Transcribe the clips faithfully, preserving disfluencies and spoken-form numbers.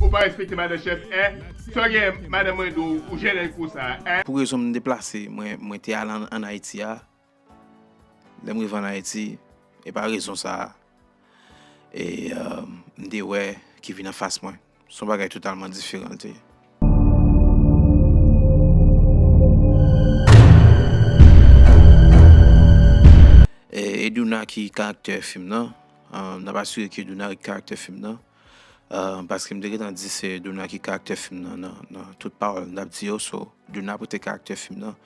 Ou pa respekte madan chèf, en? Sa w gen madan mwen di w, ou jennèn konsa, en? Pou rezon m deplase, mwen, mwen te al ann, ann Ayiti a. Lè m rive ann Ayiti, e pa rezon sa a, e, euh, m te wè ki vin anfas mwen. Se yon bagay totalman diferan l te ye. E, e Douna ki karaktè fim nan. Euh, n ap asire ke Douna ret karaktè fim nan. Euh, paske m te gentan di se Douna ki karaktè fim nan, nan, nan tout pawòl n ap di yo, so Douna pou te karaktè fim nan.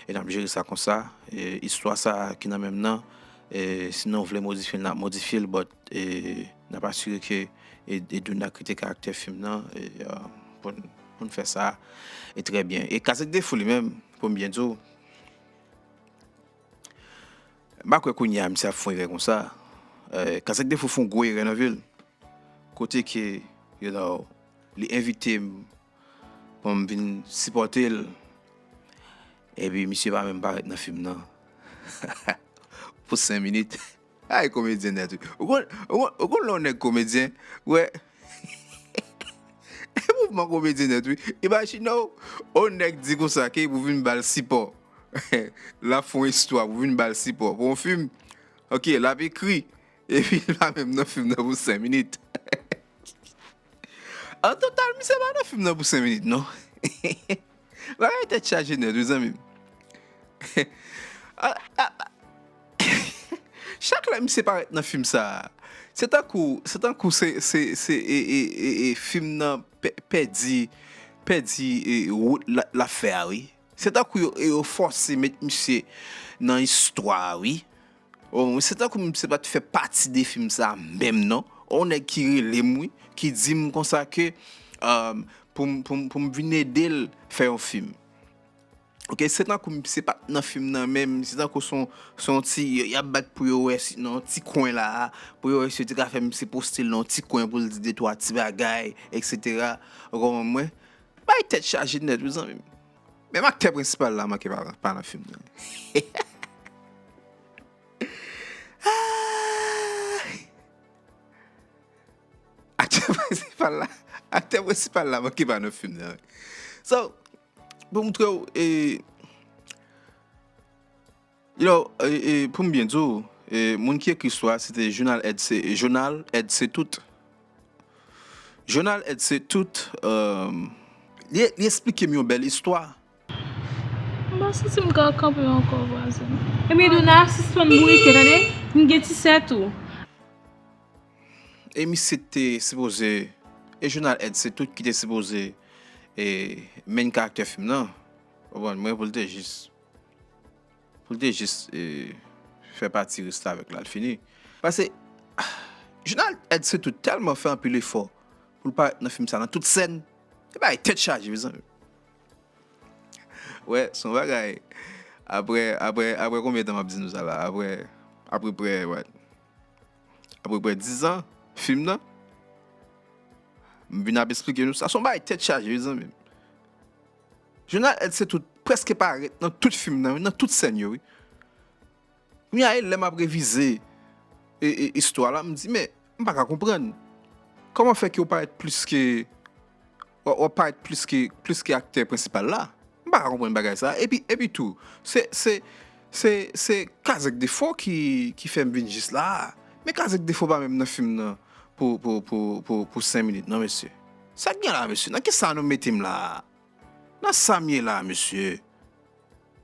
E n ap jere sa konsa. E istwa sa a ki nan men m nan, e si nou vle modifye l, n ap modifye l, but, e, n ap asire ke e, e Douna ki te karaktè fim nan, e, euh, pou n, pou n fè sa, e trè byen. E Kazèk Defo li menm, pou m byen di w, m pa kwè kounye a misye ap fè yon erè konsa. Euh, Kazèk Defo fè yon gwo erè nan vi l. Kote ke, you know, li envite m pou m vin sipòte l. Epi misye pa menm parèt nan fim nan. Pou senk minit. Ay, komedyen nèt, wi. Ou konn, ou konn, ou konn lè yon nèg komedyen, wè. E mouvman komedyen nèt, wi. Imajine w, yon nèg di konsa ke pou vin ba l sipò. L ap fè yon istwa pou vin ba l sipò. Pou yon fim, ok, l ap ekri. Epi l pa menm nan fim nan pou senk minit. An total, misye pa nan fim nan pou senk minit, non. Bagay tèt chaje nèt, wi, zanmi m. A, a, a, chak lè misye parèt nan fim sa a, se tankou, se tankou se, se, se, e, e, e, e, fim nan pè-, pèdi, pèdi, e, wout l ap fè a, wi. Se tankou yo, yo fòse met misye nan istwa a, wi. Oh, se tankou misye pa t fè pati de fim sa a menm, non. On nèg ki rele m, wi, ki di m konsa ke, um, pou m, pou m, pou m vin ede l fè yon fim. Ok, se tankou misye pa t nan fim nan menm, se tankou se yon, se yon ti, y ap bat pou yo wè si nan yon ti kwen la a, pou yo wè si yo te ka fè misye poste l nan yon ti kwen pou l di de twa ti bagay, etsetera. Ou konprann mwen? Bay tèt chaje nèt, wi, zanmi m. Menm aktè prensipal la manke pa, pa nan fim nan. Ah! Aktè prensipal la, aktè prensipal la manke pa nan fim nan. So, pou moutre w, e, you know, e, e, pou m byen di w, e, moun ki ekri istwa a, se te Jonal Ed Se, Jonal Ed Se Tout. Jonal Ed Se Tout, um, li, li esplike m yon bèl istwa. M pa santi m ka kanpe ankò, vwazen. Ebyen, Douna, sispann bourike, tande? M gen ti sè tou. E misye te sipoze, e Jonal Ed Se Tout ki te sipoze, e, main character fim nan. Ou konprann mwen, pou l te jis, pou l te jis, e, fè pati restavèk la, l fini. Paske, Jonal Ed Se Tout tèlman fè anpil efò pou l parèt nan fim sa nan tout sèn. E bagay tèt chaje, mezanmi. Wè, se yon bagay. Apre, apre, apre konbyen tan m ap di nou sa la? Apre, apeprè, what? Apeprè diz an, fim nan. M vin ap esplike nou sa. Se yon bagay tèt chaje, wi, zanmi m. Jonal Ed Se Tout prèske parèt nan tout fim nan, wi, nan tout sèn yo, wi. Kounye a, e lè m ap revize, e, e, istwa la, m di, men, m pa ka konprann. Kòman fè ke w parèt plis ke, w, w parèt plis ke, plis ke aktè prensipal la? M pa ka konprann bagay sa. Epi, epi tou, se, se, se, se Kazèk Defo ki, ki fè m vin jis la a. Men Kazèk Defo pa menm nan fim nan pou, pou, pou, pou, pou senk minit, non, mesye. Sa k gen la, mesye? Nan kisa nou mete m la a? Nan sa m ye la, mesye.